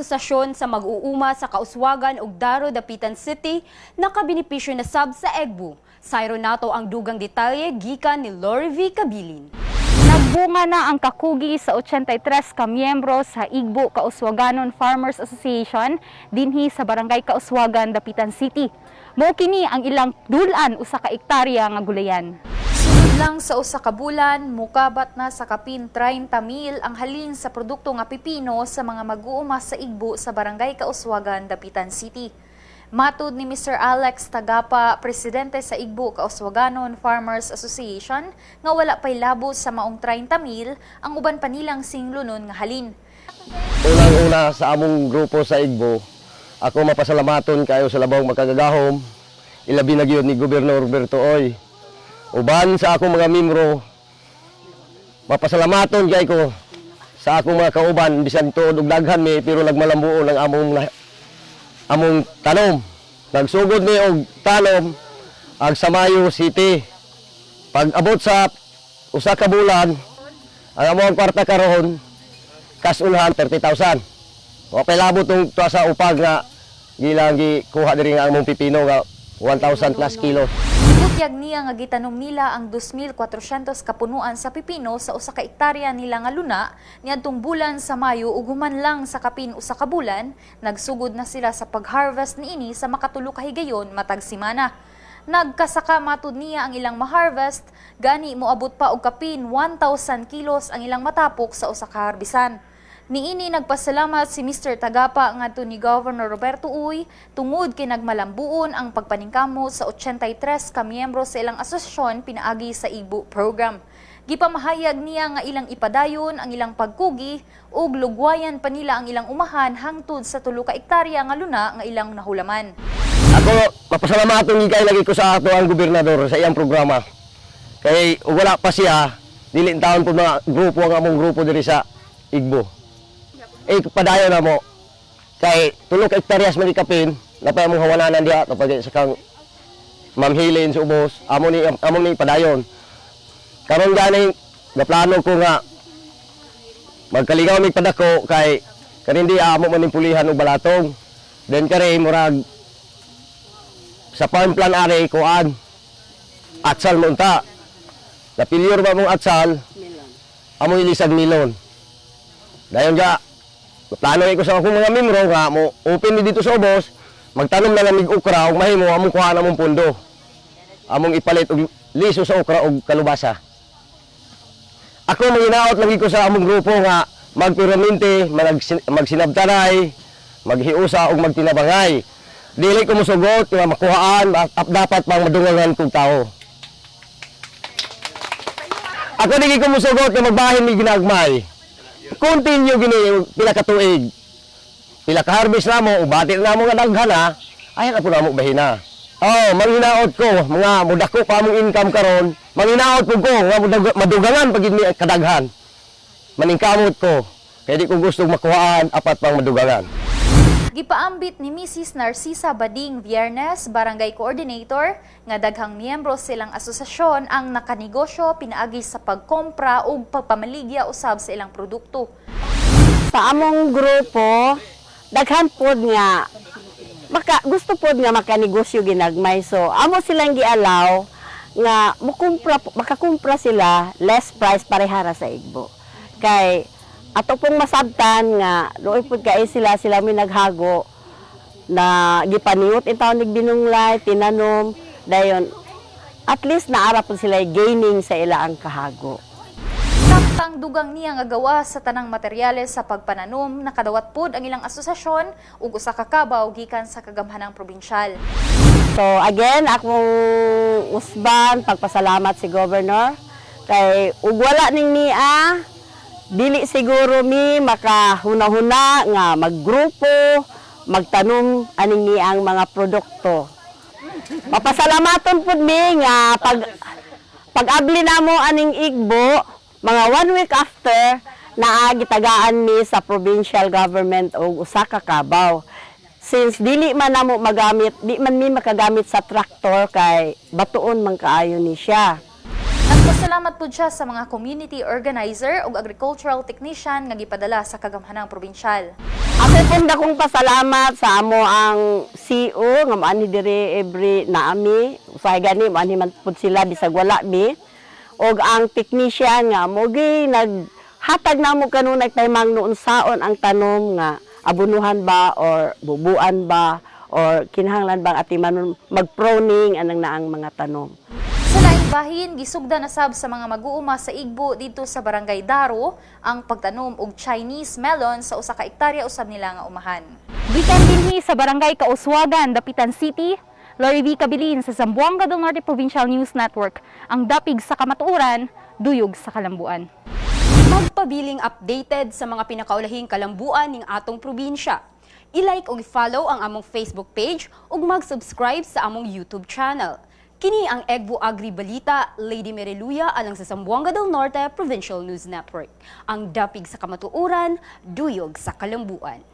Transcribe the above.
Asosasyon sa Mag-uuma sa Kauswagan ug Daro, Dapitan City nakabenepisyo na sab sa EGBU. Sayro nato ang dugang detalye gikan ni Lori V. Cabilin. Nagbunga na ang kakugi sa 83 ka miyembro sa Igbo Kauswaganon Farmers Association dinhi sa Barangay Kauswagan, Dapitan City. Mao kini ang ilang dulan 1 ka ektarya nga gulayan. Sunod lang sa 1 ka bulan, mukabat na sa kapin 30 mil ang halin sa produkto nga pipino sa mga mag-uuma sa Igbo sa Barangay Kauswagan, Dapitan City. Matud ni Mr. Alex Tagapa, presidente sa Igbo Kauswaganon Farmers Association, nga wala pa'y labot sa maong 30 mil ang uban pa nilang singlunon nga halin. Unang-una sa among grupo sa Igbo, ako mapasalamaton kayo sa labong makagagahom, ilabi na gyud ni Gobernador Roberto Uy. Uban sa akong mga miyembro, mapasalamaton kay ko sa akong mga kauban, bisan tuod og daghan mi, pero nagmalambuon ang among tanom. Nagsugod mi og tanom ag sa Mayo City. Pag abot sa 1 ka bulan, ang among kwarta karon kasulhan 30,000. O palabot tong tuwa sa upag nga gilang gikuha diri nga among pipino nga 1,000 plus kilos. Gibutyag niya nga gitanom nila ang 2,400 kapunuan sa pipino sa 1 ka ektarya nila nga luna niadtong bulan sa Mayo ug human lang sa kapin 1 ka bulan nagsugod na sila sa pag-harvest niini sa 3 ka higayon matag semana. Nagkasaka matud niya ang ilang ma-harvest, gani moabot pa og kapin 1,000 kilos ang ilang matapok sa usa ka harbisan. Niini nagpasalamat si Mr. Tagapa ngadto ni Governor Roberto Uy tungod kay nagmalambuon ang pagpaningkamot sa 83 ka miyembro sa ilang asosasyon pinaagi sa Igbo program. Gipamahayag niya nga ilang ipadayon ang ilang pagkugi ug lugwayan pa nila ang ilang umahan hangtod sa 3 ka ektarya nga luna nga ilang nahulaman. Ako mapasalamaton gid kay lagi ko sa ato ang gobernador sa iyang programa. Kay ug wala pa siya, dili taon po mga grupo ang among grupo diri sa Igbo. Eh padayon na mo. Kay 3 ka ektaryas man kapin, napay among hawananan diha kapag sa kang mamhilin sa ubos, amo ni padayon. Karon gani gaplano ko nga magkaligaw mig padako kay kanin di amo man ning pulihan og balatong. Then kare murag sa farm plan are kuan atsal mo unta. Napilyor ba mong atsal? Amo ilisag milon. Dayon ga plano ko sa akong mga membro nga mo open mi dito sa ubos, magtanom na lang mig okra ug mahimo among kuha among pundo. Among ipalit og liso sa okra og kalubasa. Ako manginaot lagi ko sa among grupo nga magpiramente, magsinabtanay, maghiusa ug magtinabangay. Dili ko musugot nga makuhaan, dapat pang madungangan kog tao. Ako dili ko musugot nga magbahin mi ginagmay. Continue gini pila ka tuig. Pila ka harvest namo, ubati na namo nga daghan ha. Ay na po namo bahina. Oh, manghinaot ko mga mudako pa among income karon. Manghinaot po ko nga madugangan pag mi kadaghan. Maningkamot ko. Kaya di ko gusto makuhaan apat pang madugangan. Gipaambit ni Mrs. Narcisa Bading Viernes, barangay coordinator, nga daghang miyembro silang asosasyon ang nakanegosyo pinaagi sa pagkompra ug pagpamaligya usab sa ilang produkto. Sa among grupo, daghan pod nga maka, gusto pod nga makanegosyo ginagmay. So, amo silang gialaw nga mukumpra, makakumpra sila less price parehara sa Igbo. Kay ato pong masabtan nga luoy pod kay sila sila mi naghago na gipaniot intawon nig binunglay tinanom dayon at least naara pod sila gaining sa ila ang kahago. Samtang dugang niya nga gawa sa tanang materyales sa pagpananom, nakadawat pod ang ilang asosasyon ug 1 ka kabaw gikan sa kagamhanang probinsyal. So again, akong usban, pagpasalamat si Governor. Kay ug wala ning niya, dili siguro mi makahuna-huna nga maggrupo, magtanom aning niya ang mga produkto. Mapasalamaton pud mi nga pag pag-abli namo aning Igbo, mga one week after, naa gitagaan mi sa provincial government og 1 ka kabaw. Since dili man namo magamit, di man mi makagamit sa traktor kay batuon man kaayo ni siya. Nagpasalamat pod siya sa mga community organizer ug agricultural technician nga gipadala sa kagamhanang probinsyal. Ako pong dakong pasalamat sa amo ang CEO nga moanhi diri every naami. Usahay gani moanhi man pud sila bisag wala mi. Og ang technician nga mo gi naghatag namo kanunay taymang noon saon ang tanom nga abunuhan ba or bubuan ba or kinahanglan bang atimanon mag-proning anang naang mga tanom. Sa laing bahin, gisugda na sab sa mga mag-uuma sa Igbo didto sa Barangay Daro ang pagtanom og Chinese melon sa usa ka ektarya usab nila nga umahan. Gikan dinhi sa Barangay Kauswagan, Dapitan City, Lori V. Cabilin sa Zamboanga del Norte Provincial News Network, ang dapig sa kamatuoran, duyog sa kalambuan. Magpabiling updated sa mga pinakaulahing kalambuan ning atong probinsya. I-like ug i-follow ang among Facebook page ug mag-subscribe sa among YouTube channel. Kini ang Egbo Agri Balita, Lady Mereluya alang sa Zamboanga del Norte Provincial News Network. Ang dapig sa kamatuoran, duyog sa kalambuan.